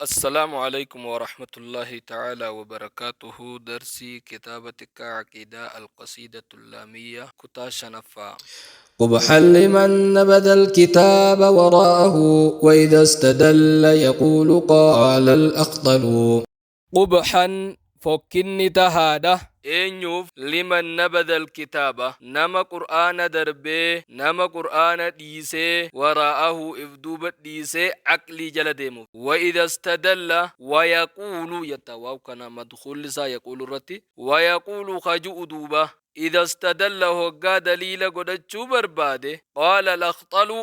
السلام عليكم ورحمة الله تعالى وبركاته. درسي كتابة عقيدة القصيدة اللامية كتا شنفا. قبحا لمن نبذ الكتاب وراءه، وإذا استدل يقول قال الأخطل. قبحا fokkinni tahaadha. Eenyuuf? Liman nabada alkitaaba, nama qur'aana darbee, nama qur'aana dhiisee, waraa'ahu, if duuba dhiisee, aqlii jala deemuuf. Waidha istadalla wayaquulu jetta, waaw kana madkuulli isaa yaquulu irratti, wayaquulu kaju'u duuba, idha istadalla, hoggaa daliila godhachuu barbaade, qaala alakhxalu,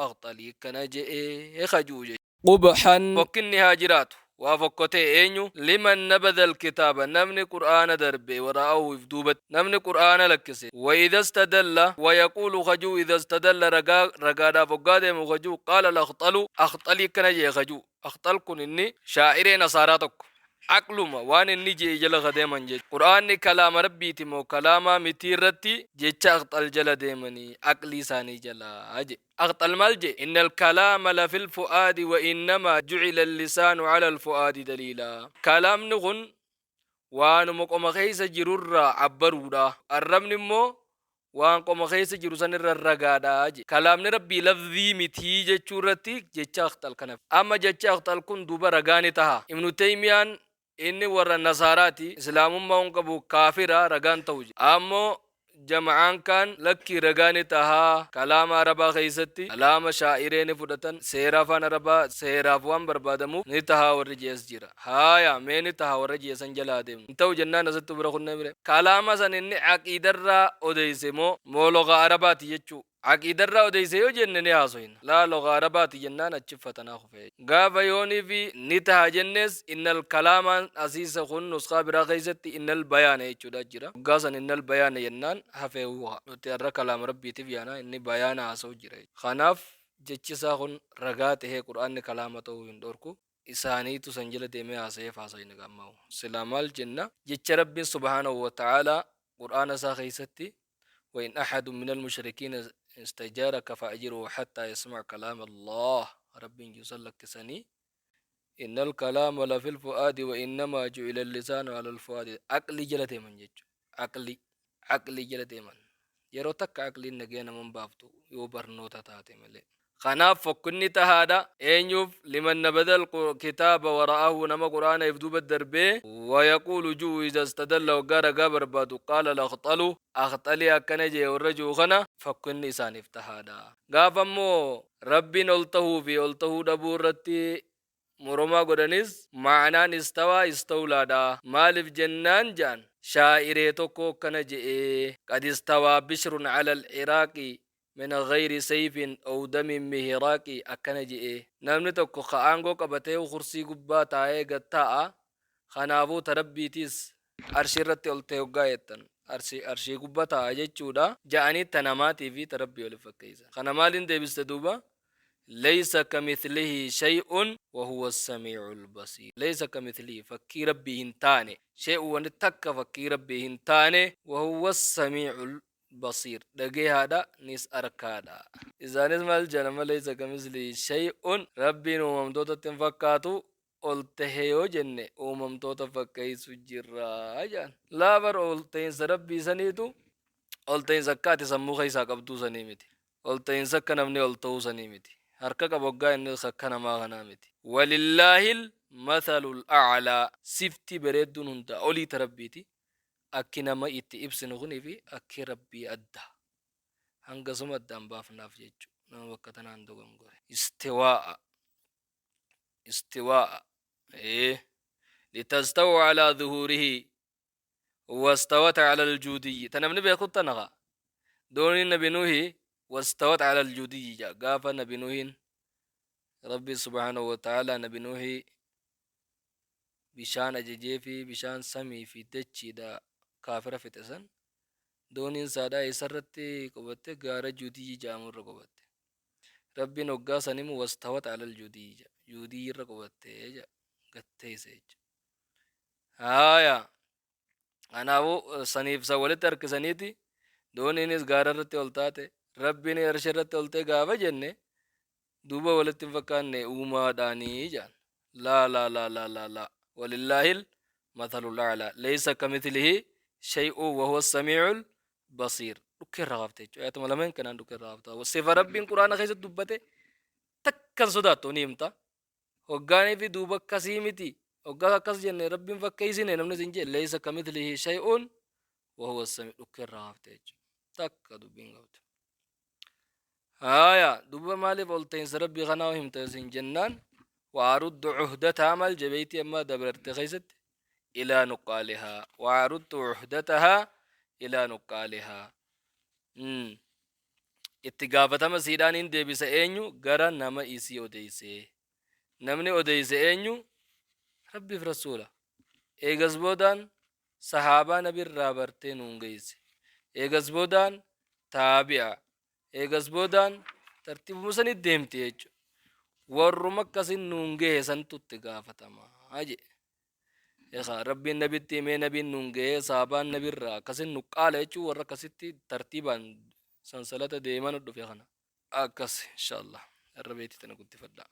akhxalii kana je'ee kaju'u jechuudha. Qubxan, fokkinni haa jiraatu, waa fokkotee. Eenyu? Liman nabada alkitaaba, namni qur'aana darbe, waraa'ahu, if duubatti, namni qur'aana lakkise, waidha istadalla wayaquulu kajuu, idha istadalla, ragaa ragaadhaaf hoggaa deemu kajuu, qaala alakhxalu, akhxalii akkana jee kajuu. Akhxal kun inni shaa'iree nasaaraa tokko, aqluma waan inni jee jala ka deeman jechu. Qur'aanni kalaama rabbiiti moo kalaamaa mitii irratti jecha akhxal jala deemanii, aqlii isaanii jalaa je. Akhxal maal je? Inna alkalaama la fil fu'aadi wa innamaa ju'ila allisaanu ala alfu'aadi daliila. Kalaamni kun waanuma qoma keessa jirurraa abbaruudha, arrabni immoo waan qoma keessa jiru san irra ragaadha je. Kalaamni rabbii lafzii mitii jechuu irratti jecha akhxal kana. Amma jechi akhxal kun duuba ragaa ni taha? Ibnu Teymiyaan inni warra nasaaraati, islaamummaa hin qabu, kaafira, ragaan ta'u je. Ammoo jama'aan kaan lakkii, ragaa ni tahaa. Kalaama arabaa keessatti kalaama shaa'iree ni fudhatan, seera afaan arabaa seeraaf waan barbaadamuuf ni tahaa warri jees jira. Haaya, mee ni taha warra je'e san jala haa deemnu. Hin ta'u jennaan asattuu bira kunnee mire. Kalaama san inni aqiidarraa odeyse moo moo loghaa arabaati jechuu? Aqiidarraa odeyse yoo jenne ni haasoyna. Laa, loghaa arabaati jennaan achi fatanaa kufe. Gaafa yooniifi ni taha jennes, innal kalaamaan asiisa kun nuskhaa biraa keeysatti innal bayaana jechuudha jira. Hoggaa san innal bayaana jennaan hafee huuha. Nuti har'a kalaama Rabbiitiif yaana, inni bayaana haasawu jira. Kanaaf jechi isaa kun ragaa tahee Qur'aanni kalaama ta'uu hin dhorku. Isaaniitu san jala deemee haasayeef haasayna gaammaa'u. Silaa maal jenna? Jecha Rabbiin subhaanahu wa ta'aalaa Qur'aana isaa keessatti, wa in ahadun minal mushrikiina istajaaraka fa'ajiruhu hattaa yasma'a kalaama Allaah, Rabbiin jiru san lakkisanii, innal kalaama lafil fu'aadi wa innamaa ju'ila lisaanu alal fu'aadi, aqlii jala deeman jechuudha. Aqlii aqlii jala deeman. Yeroo takka aqliin nagaya nama hin baaftu yoo barnoota taate malee. Kanaaf fokkinni tahaadha. Eenyuuf? Liman nabadal kitaaba wara'ahu, nama qur'aana if duuba darbee, wayaquulu ju'u, iza istadalla, hoggaa ragaa barbaadu, qaala al-akhxalu, akhxalii akkana je'e warra ju'u kana fokkinni isaaniif tahaadha. Gaafa immoo Rabbiin ol tahuu fi ol tahuu dhabuu irratti moromaa godhanis, ma'anaan istawaa istawlaadha. Maalif jennaan ja'an, shaa'iree tokko akkana je'e, qad istawaa bishrun ala al-iraaqi min ghayri sayfin aw damin mihiraaqi, akkana je'e. Namni tokko ka aangoo qabatee kursii gubbaa taa'ee gad taa'a, kanaafuu ta Rabbiitiis arshii irratti ol ta'e hoggaa jettan arshii gubbaa taa'a jechuudha ja'anii ta namaatii fi ta Rabbii waliif fakkeessan. Kana maaliin deebiste duuba? Laysa kamithlihi shay'un wa huwa as-samii'ul basiir. Laysa kamithlihi, fakkii Rabbii hin taane, shay'un, wanni takka fakkii Rabbii hin taane, wa huwa as-samii'ul basiir, dhageehaadha nis arkaadha. Isaanis maal jedhan amma? Laysa kamithlihi shay'un, Rabbiin uumamtootatti hin fakkaatu, ol tahe yoo jenne uumamtoota fakkeessu jirra jedhan. Laa, bar ol tahinsa Rabbii saniitu ol tahinsa akka ati sammuu keessaa qabduu sanii miti. Ol tahinsa akka namni ol ta'uu sanii miti. Harka qaba hoggaa inni akka namaa kanaa miti. Walillaahil mathalul a'laa, siftii bareedduun hundaa olii ta Rabbiiti. Akki nama itti ibsinu kunii fi akki Rabbii adda. Hangasuma addaan baafnaaf jechu nama bakka tanaan dogongore. Istiwaa'a, istiwaa'a, ee, litastawu alaa zuhuurihi wastawat ala aljuudiyyi, ta namni beeku tana kaa dooniin nabi Nuhi wastawat ala aljuudiyyi ja. Gaafa nabi Nuhiin Rabbi subhaanahu wa ta'ala nabi Nuhi bishaan ajajee fi bishaan samii fi dachiidha kaafira fixe san, dooniin saadhaa eessarratti qubatte? Gaara juudiyyi ja'amu irra qubatte. Rabbiin hoggaa san himu wastawat alal juudiyyi jedha. Juudiyyi irra qubatte jedha. Gatteesse jechuudha. Haaya. Kanaafuu saniif san walitti harkisaniiti dooniinis gaara irratti ol taate, Rabbiin arsha irratti ol ta'e gaafa jenne, duuba walitti hin fakkaanne uumaadhaanii jedhan. Laa laa laa laa laa laa. Walillaahil mathalul a'laa. Laysa kamithlihi shay'un wa huwa samii'ul basiir. Dhukkee irraa kaafte jechuudha. Ayatuma lameen kanaan dhukkee irraa kaafta. Sifa Rabbiin Qur'aana keessatti dubbate takkan sodaattu ni himta. Hoggaanii fi duuba akkasii miti. Hoggaa akkas jenne Rabbiin fakkeessine namni sin jedhe laysa kamithlihi shay'un wa huwa sami dhukkee irraa kaafte jechuudha. Takka dubbiin qabdu. Haaya duuba maaliif ol ta'iinsa Rabbii kanaa himta isin jennaan waaruddu cuhdataa maal jebeeytii amma dabrarte keessatti ilaa nuqqaalihaa waaruddu cuhdatahaa ilaa nuqqaalihaa itti gaafatama siidhaan hin deebisa eenyu gara nama isii odeysee namni odeyse eenyu Rabbiif rasuula eegas boodaan sahaabaa nabirraa bartee nuun geeyse eegas boodaan taabi'a eegas boodaan tartiibuma sanit deemti jechu warruma akkasin nuun gehe santu itti gaafatama jedhe. Egaa Rabbiin nabitti himee nabiin nuun gahee saabaan nabirraa akkasin nu qaala jechuun warra akkasitti tartiibaan sansalata deeman dhufe kana. Akkas inshallah irra beetii tana guddifadhaa.